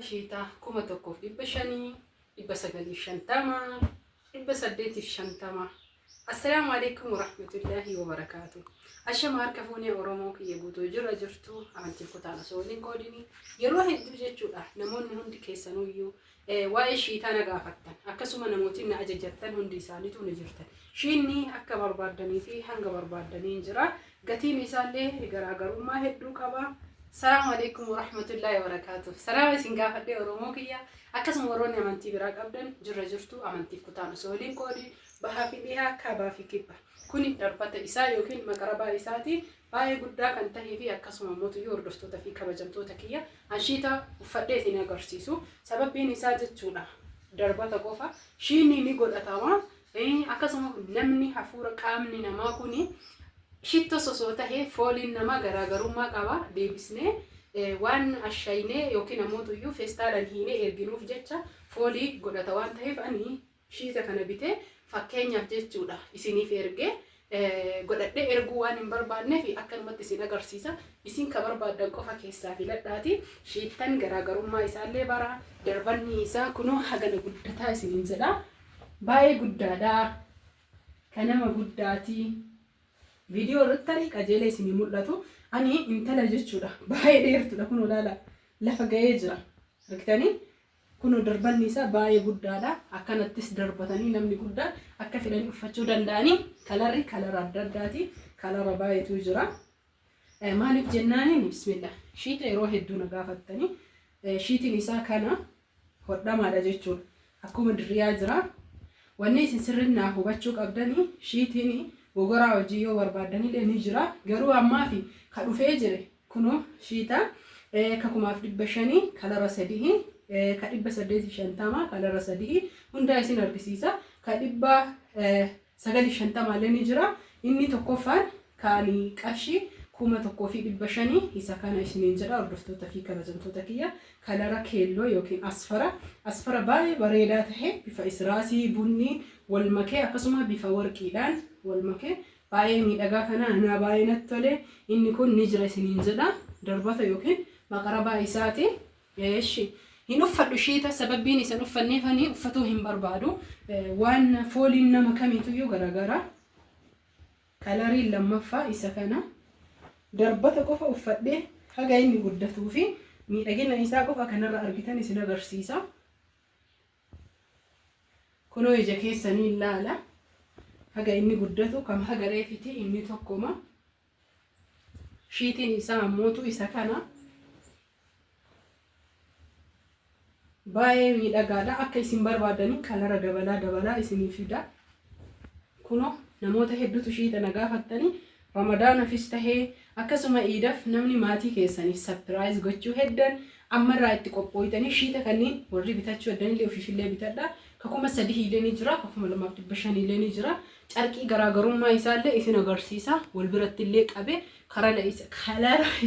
Shiitaa 1500, 950, 850. Assalaamu alaikum warahmatullaahi wabarakaatu. Ashama harka fuunee Oromoo kiyya guutuu jira jirtu amantiin kutaan osoo waliin qoodini yeroo hedduu jechuudha namoonni hundi keessanuyyuu waa'ee shiitaa na gaafattan akkasuma namootiin na ajajattan hundi isaaniitu ni jirtan. Shiinni akka barbaaddanii fi hanga barbaaddaniin jira. Gatiin isaallee garaagarummaa hedduu qaba. Salaamu alaikum warahmatullaahi wabarakaatuh. Salaama isin gaafadhee Oromoo kiyya. Akkasuma warroonni amantii biraa qabdan jirra jirtu amantiif kutaan osoo waliin qoodin bahaa fi dhihaa kaabaa fi kibba. Kuni darbata isaa yookiin maqarabaa isaati. Baay'ee guddaa kan tahee fi akkasuma mootuyyuu hordoftoota fi kabajamtoota kiyya anshiita uffadhee isin agarsiisu. Sababbiin isaa jechuudha darbata qofa. Shiinni ni godhatama. Akkasuma namni hafuura qaamni namaa kuni shittos osoo tahee fooliin namaa garaagarummaa qaba deebisnee waan ashaynee yookiin ammoo feestaalaan hiinee erginuuf jecha foolii godhata waan ta'eef ani shiita kana bitee fakkeenyaaf jechuudha isiniif ergee godhadhee erguu waan hin barbaanneef akkanumatti isin agarsiisa. Isin ka barbaaddan qofa keessaa filadhaati. Shiittan garaagarummaa isaallee bara darbanni isaa kunoo hagana guddataa isiniin jedha. Baay'ee guddaadha. Ka nama guddaati. Viidiyoo irratti tarii qajeelee isinii mul'atu. Ani intala jechuudha. Baay'ee dheertuudha kunoo ilaala. Lafa ga'ee jira. Argitanii? Kunoo darbanni isaa baay'ee guddaadha. Akkanattis darbatanii namni guddaan akka fedhanii uffachuu danda'anii kalarri kalara adda addaati. Kalara baay'eetu jira. Maaliif jennaaniin bismillah. Shiita yeroo hedduu na gaafattanii. Shiitiin isaa kana hodhamaadha jechuudha. Akkuma dirriyaa jira. Wanni isin sirriin naa hubachuu qabdanii shiitiin gogoraa hojii yoo barbaaddanillee ni jira. Garuu ammaa fi ka dhufee jire kunoo shiita ka 1500 kalara sadii ka 850 kalara sadii hundaa isin argisiisa. Ka 950 illee ni jira. Inni tokkoffaan kan qarshii 1500 isa kana isiniin jedha hordoftoota fi kabajamtoota kiyya kalara keelloo yookiin asfara asfara baay'ee bareedaa tahe bifa israasii bunni wal makee akkasuma bifa warqiidhaan wal makee baay'ee miidhagaa kana anaa baay'ee natti tole inni kun ni jira isiniin jedha darbata yookiin maqarabaa isaati. Eeshi hin uffadhu shiita sababbiin isan uffanneefani uffatuu hin barbaadu waan fooliin nama kamiituyyuu garaagara. Kalariin lammaffaa isa kana. Darbata qofa uffadhee haga inni guddatuu fi miidhagina isaa qofa kanarra argitan isin agarsiisa. Kunoo ija keessanii ilaala. Haga inni guddatu kam haga reefiti inni tokkoma. Shiitiin isaa ammootu isa kana. Baay'ee miidhagaadha. Akka isin barbaadaniin kalara dabalaa dabalaa isinii fida. Kunoo namoota hedduutu shiita na gaafattanii Ramadaanafis tahee akkasuma iidaf namni maatii keessaniif surprise gochuu heddan ammarraa itti qophooytanii shiita kanniin warri bitachuu heddanillee ofiifillee bitadha. Ka 3000 illee ni jira, ka 2500 illee ni jira. Carqii garaagarummaa isaallee isin agarsiisa. Wal biratti illee qabe kalara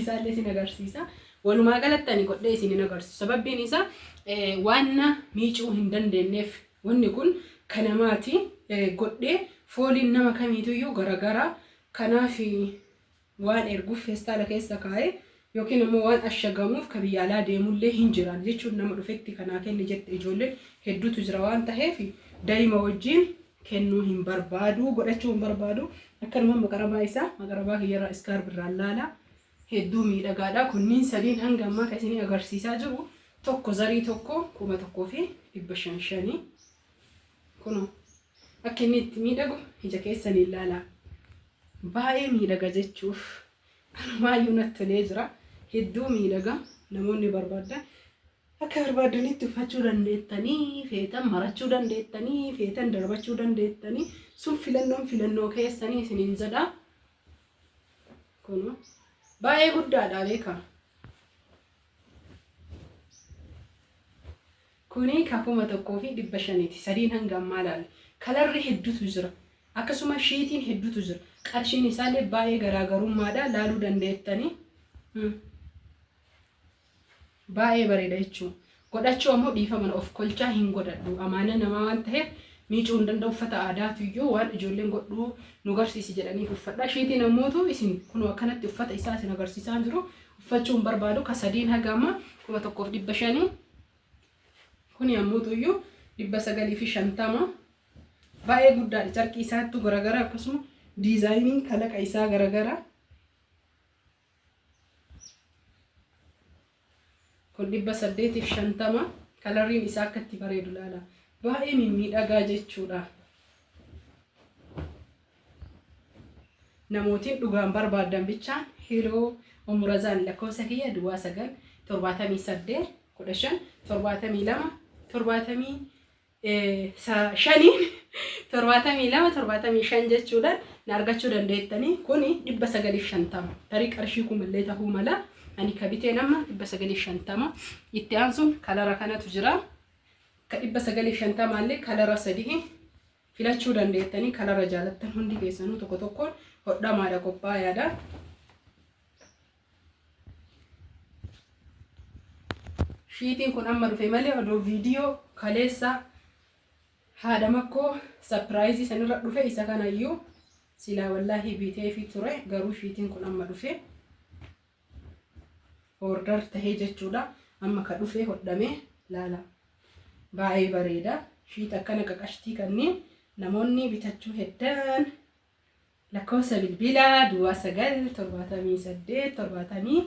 isaallee isin agarsiisa. Walumaa galatti ani godhee isin hin agarsiisu. Sababbiin isaa waan miicuu hin dandeenyeef wanni kun kan namaati. Godhee fooliin nama kamiituyyuu garagara. Kanaaf waan erguuf feestaala keessa kaa'ee yookiin immoo waan ashagamuuf ka biyya alaa deemullee hin jiran jechuun nama dhufetti kanaa kenni jette ijoolleen hedduutu jira waan taheef daa'ima wajjin kennuu hin barbaadu godhachuu hin barbaadu akkanuma maqarabaa isaa maqarabaa kiyyarraa iskaarbi irraan laala hedduu miidhagaadha kunniin sadiin hanga ammaa kan isinii agarsiisaa jiru tokko zarii tokko 1500 kunoo akka inni itti miidhagu ija keessanii ilaalaa baay'ee miidhaga jechuuf anumaayyuu natti tolee jira hedduu miidhaga namoonni barbaadan akka barbaadanitti uffachuu dandeettanii feetan marachuu dandeettanii feetan darbachuu dandeettanii sun filannoon filannoo keessanii isiniin jedha kun baay'ee guddaadha beekaa. Kuni ka 1500ti. Sadiin hanga ammaa ilaalle. Kalarri hedduutu jira. Akkasuma shiitiin hedduutu jira. Qarshiin isaallee baay'ee garaagarummaadha. Laaluu dandeettanii. Baay'ee bareeda jechuun. Godhachuu ammoo dhiifama of kolchaa hin godhadhu. Amaana namaa waan ta'eef miicuu hin danda'u. Uffata aadaatu iyyuu waan ijoolleen godhuu nu garsiisi jedhaniif uffadha. Shiitiin ammootu isin kunoo akkanatti uffata isaa isin agarsiisaa jiru. Uffachuu hin barbaadu. Ka sadiin haga amma 1500. Kuni ammoo iyyuu 950. Baay'ee guddaadha. Carqii isaattu garagara, akkasuma diizaayiniin kalaqa isaa garagara. Kun 850. Kalariin isaa akka itti bareedu laala. Baay'ee mimmiidhagaa jechuudha. Namootiin dhugaan barbaadan bichaan heloo Umurazaan lakkoofsa kiyya 09 78 15 72 75 72 75 jechuudhaan na argachuu dandeettanii. Kuni 950, tarii qarshii kumallee tahuu mala. Ani ka biteen amma 950. Itti aansuun kalara kanatu jira. Ka 950 illee kalara sadii filachuu dandeettanii, kalara jaalattan hundi keessanuu tokko tokkoon hodhamaadha, qophaayaadha. Shiitiin kun amma dhufe malee odoo viidiyoo kaleessa haadha makkoo surprise sanirra dhufe isa kanayyuu silaa wallaahi biteefii ture, garuu shiitiin kun amma dhufe, order tahee jechuudha. Amma ka dhufe hodhame laala. Baay'ee bareeda. Shiita akkana qaqashtii kanneen namoonni bitachuu heddan lakkoofsa bilbilaa 09 78 78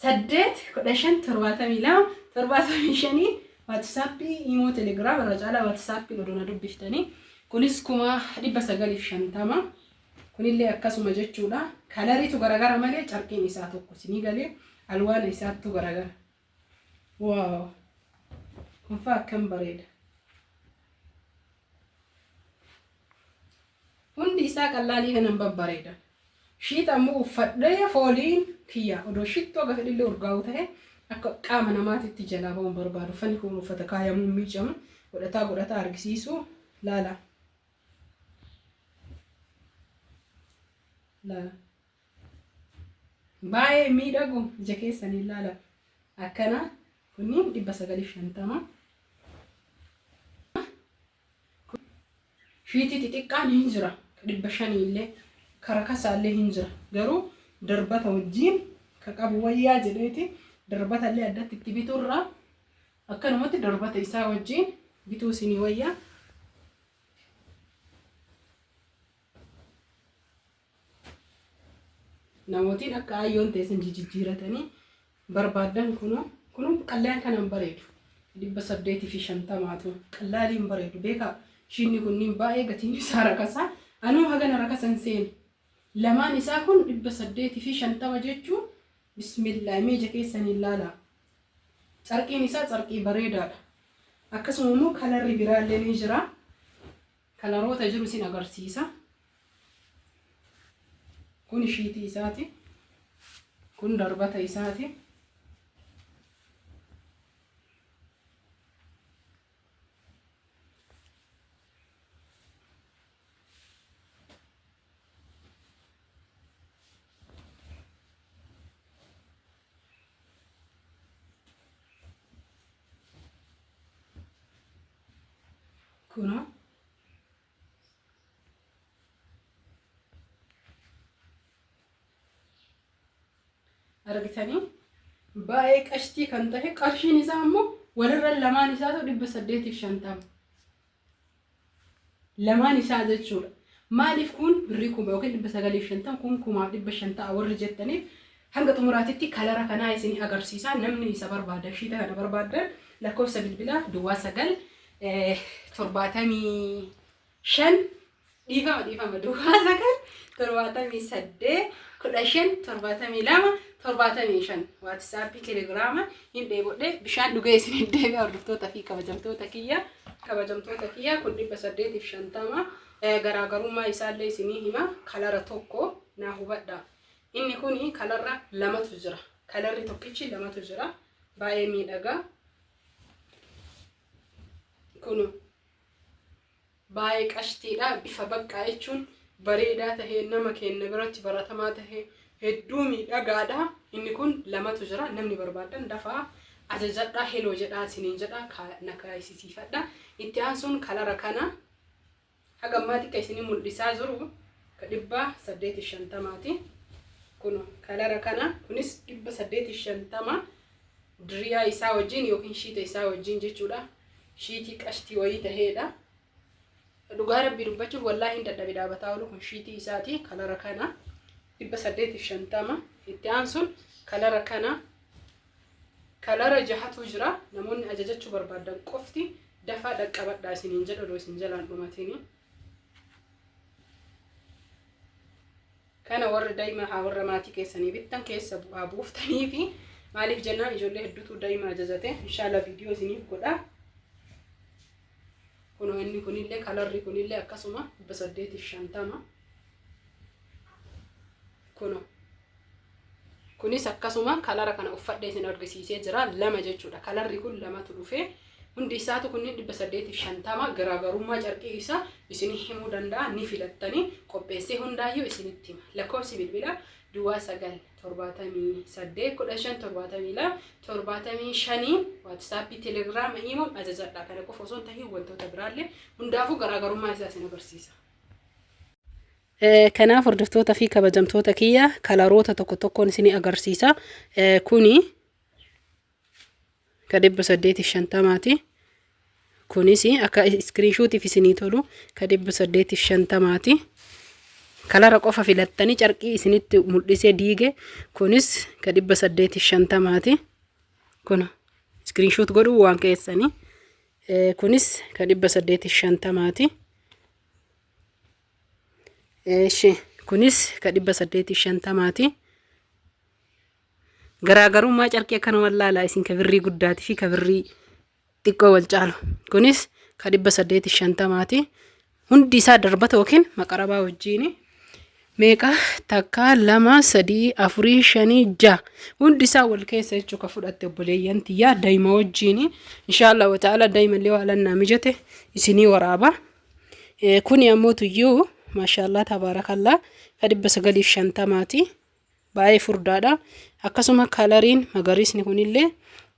15 72 75, WhatsAppii, Imo, Telegram, irra caalaa WhatsAppiin odoo na dubbiftanii. Kunis 950,000. Kunillee akkasuma jechuudha. Kalariitu garagara malee carqiin isaa tokko sinii galee, alwaana isaattu garagara. Wow! Kun faa akkam bareeda. Hundi isaa qallaalii kanan babbareeda. Shiita ammoo uffadhee fooliin kiyya odoo shittoo gafa illee urgaa'u ta'e akka qaama namaatitti jalaa ba'uun barbaadu. Uffanni kun uffata kaayamuu miicamu, godhataa godhataa argisiisu laala. Laala. Baay'ee miidhagu, ija keessanii laala. Akkana kunniin 950. Shiitii xixiqqaan hin jira. 500 illee karakasaallee hin jira. Garuu darbata wajjiin ka qabu wayyaa jedheeti, darbata illee addatti itti biturraa akkanumatti darbata isaa wajjiin bituu isinii wayyaa. Namootiin akka ayyoon teessan jijjiiratanii barbaaddan kunoo kunuu qallaan kanaan bareedu. 850tu qallaaliin bareedu beekaa. Shiinni kunniin baay'ee gatiin isaa rakasaa. Anuu hagana rakasan seene. Lamaan isaa kun 850 jechuun bismillah, meeja keessaniin laalaa. Carqiin isaa carqii bareedaadha. Akkasuma immoo kalarri biraallee ni jira. Kalaroota jiru isin agarsiisa. Kun shiitii isaati. Kun darbata isaati. Kunoo argitanii, baay'ee qashtii kan tahe, qarshiin isaa immoo walirra lamaan isaatu 850 lamaan isaa jechuudha. Maaliif kun birrii 1000 yookiin 950, kun 1500 ta'a warri jettaniif, hanga xumuraatitti kalara kanaa isin agarsiisa. Namni isa barbaadan, shiita kana barbaadan, lakkoofsa bilbilaa 09 75, dhiifama, dhiifama, 09 78 15 72 75, WhatsAppii, Telegrama. Hin dheebodhe, bishaan dhugee isin hin deebi'a. Hordoftoota fi kabajamtoota kiyya, kabajamtoota kiyya, kun 850. Garaagarummaa isaallee isinii hima. Kalara tokko naa hubadha. Inni kun kalarra lamatu jira, kalarri tokkichi lamatu jira. Baay'ee miidhagaa. Kun baay'ee qashtiidha. Bifa baqqaa jechuun bareedaa tahee nama keenya biratti baratamaa tahee hedduu miidhagaadha. Inni kun lamatu jira. Namni barbaadan dafaa ajajadhaa, heloo jedhaa isiniin jedha, na kaayisisiifadha. Itti aansuun kalara kana haga ammaa xiqqa isinii mul'isaa jiru ka 850ti. Kun kalara kana, kunis 850, diriyaa isaa wajjin yookiin shiita isaa wajjin jechuudha. Shiitii qashtii wayii taheedha. Dhugaa Rabbii dubbachuuf wallaahi hin dadhabe dhaabataa oolu. Kun shiitii isaati, kalara kana 850. Itti aansuun kalara kana, kalara jahatu jira. Namoonni ajajachuu barbaadan qofti dafaa dhaqqabadhaa isiniin jedha, odoo isin jalaan dhumatini. Kana warri daa'ima haa warra maatii keessanii bittan keessa haa buuftanii fi maaliif jennaan ijoollee hedduutu daa'ima ajajate. Inshallah viidiyoo isiniif godha. Kunoo inni kunillee, kalarri kunillee akkasuma 850. Kunoo kunis akkasuma kalara kana uffadhee isin argisiisee jira, lama jechuudha. Kalarri kun lamatu dhufe. Hundi isaatu kunniin 850. Garaagarummaa carqii isaa isin himuu danda'a, ni filattanii qopheessee hundaayyuu isinitti hima. Lakkoofsi bilbilaa 09 78 15 72 75, WhatsAppii, Telegiraama, imoon ajajadha. Kana qofa osoo hin tahin wantoota biraallee hundaafuu garaagarummaa isaa isin agarsiisa. Kanaaf hordoftoota fi kabajamtoota kiyya, kalaroota tokko tokkoon isinii agarsiisa. Kuni ka 850ti. Kunis akka screenshotiif isinii tolu ka 850ti. Kalara qofa filattanii carqii isinitti mul'isee diige. Kunis ka 850ti. Kun screenshot godhuu waan keessanii. Kunis ka 850ti. Eeshi, kunis ka 850ti. Garaagarummaa carqii akkanuma laalaa isin, ka birrii guddaatii fi ka birrii xiqqoo wal caalu. Kunis ka 850ti. Hundi isaa darbata yookiin maqarabaa wajjiini. Meeqa? Takka, lama, sadii, afurii, shanii, ja'a. Hundi isaa wal keessa jechuu ka fudhatte obboleeyyan tiyyaa daa'ima wajjiini. Inshaallah wa ta'ala daa'imallee waa lannaa mijate isinii waraaba. Kuni ammoo tuyyuu maashaallah tabaarakallaa ka 950ti. Baay'ee furdaadha. Akkasuma kalariin magariisni kunillee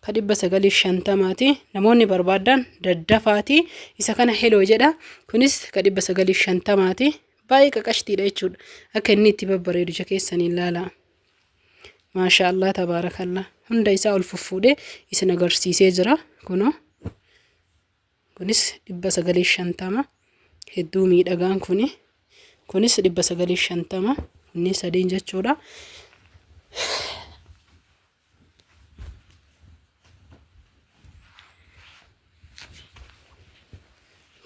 ka 950ti. Namoonni barbaadan daddafaati. Isa kana heloo jedha. Kunis ka 950ti. Baay'ee qaqashtiidha jechuudha. Akka inni itti babbareedu ija keessaniin ilaala. Maashaallah tabaarakallaa. Hunda isaa ol fuffuudhee isin agarsiisee jira. Kunoo. Kunis 950. Hedduu miidhagaan kuni. Kunis 950. Kunniin sadiin jechuudha.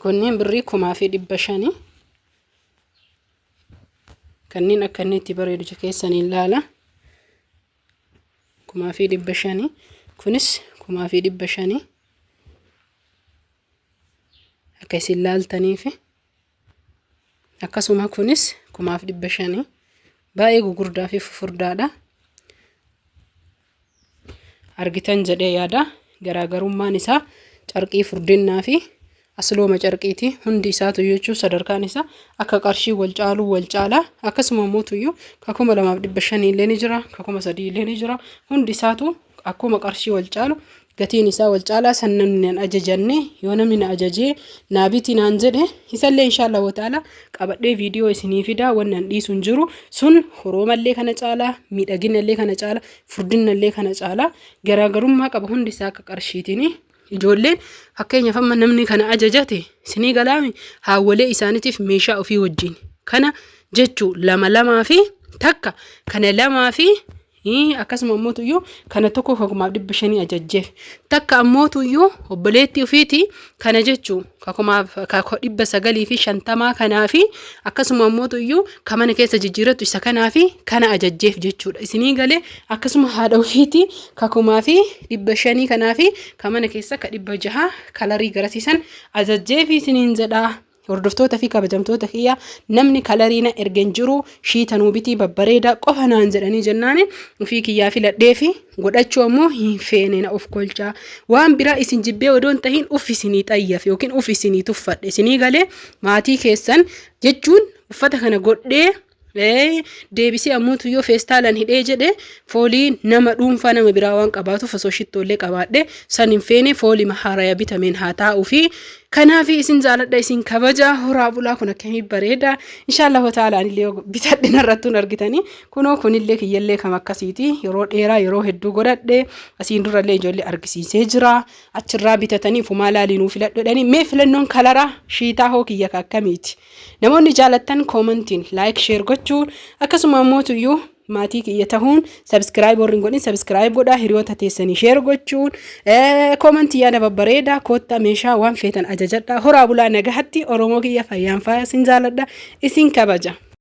Kunniin birrii 1500. Kanneen akka inni itti bareedu ija keessaniin ilaala. 1500. Kunis 1500. Akka isin laaltaniifi. Akkasuma kunis 1500. Baay'ee gugurdaa fi fufurdaadha. Argitan jedhee yaada. Garaagarummaan isaa carqii furdinnaa fi aslooma carqiiti. Hundi isaatu jechuun sadarkaan isaa akka qarshii wal caaluu wal caalaa. Akkasuma immoo tuyyuu ka 2500 illee ni jira, ka 3000 illee ni jira. Hundi isaatu akkuma qarshii wal caalu gatiin isaa wal caalaa. San namni nan ajajanne, yoo namni na ajajee naa biti naan jedhe, isallee inshaallah wa ta'ala qabadhee viidiyoo isinii fidaa. Wannan dhiisu hin jiru. Sun horoomallee kana caalaa, miidhaginallee kana caala, furdinnallee kana caalaa, garaagarummaa qaba hundi isaa akka qarshiitiin. Ijoolleen fakkeenyaaf amma namni kana ajajate, isinii galaami, haawwalee isaaniitiif meeshaa ofii wajjin kana jechuu lama lamaa fi takka kana lamaa fi akkasuma ammoo tuyyuu kana tokko 1500 ajajjeef. Takka ammoo tuyyuu obboleettii ofiiti kana jechuu ka 950 kanaa fi akkasuma ammoo tuyyuu ka mana keessa jijjiirrattu isa kanaa fi kana ajajjeef jechuudha. Isinii galee? Akkasuma haadha ofiiti ka 1500 kanaa fi ka mana keessa ka 600 kalarii garasiisan ajajjeefi isiniin jedhaa. Hordoftoota fi kabajamtoota kiyya, namni kalarii na ergen jiru, shiitanuu bitii babbareedaa qofa naan jedhanii jennaani ofii kiyyaa filadhee fi godhachuu ammoo hin feene, na of kolchaa. Waan biraa isin jibbee odoo hin tahin uf isinii xayyafe yookiin uf isinii tuffadhe. Isinii galee? Maatii keessan jechuun uffata kana godhee deebisee ammoo tuyyoo feestaalaan hidhee jedhe foolii nama dhuunfaa nama biraa waan qabaatuuf, osoo shittoollee qabaadhe san hin feene, foolii haaraya bitameen haa taa'uu fi Kanaaf isin jaaladha, isin kabaja. Horaa bulaa. Kun akkamii bareeda! Inshaallahu ta'ala anillee bitadhe narrattuun argitanii. Kunoo kunillee kiyyallee kam akkasiiti. Yeroo dheeraa, yeroo hedduu godhadhe. Asiin durallee ijoollee argisiisee jira. Achirraa bitatanii ufumaa laalinuu filadhu jedhanii. Mee filannoon color shiitaa hoo kiyya akkamiiti? Namoonni jaalattan commentiin like, share gochuun, akkasuma ammoo maatii kiyya tahuun, subscribe warri hin godhin subscribe godhaa, hiriyoota teessanii share gochuun, commentii yaada babbareedaa. Koottaa, meeshaa waan feetan ajajadhaa. Horaa bulaa, nagahatti. Oromoo kiyya, fayyaan faaya. Isin jaaladha, isin kabaja.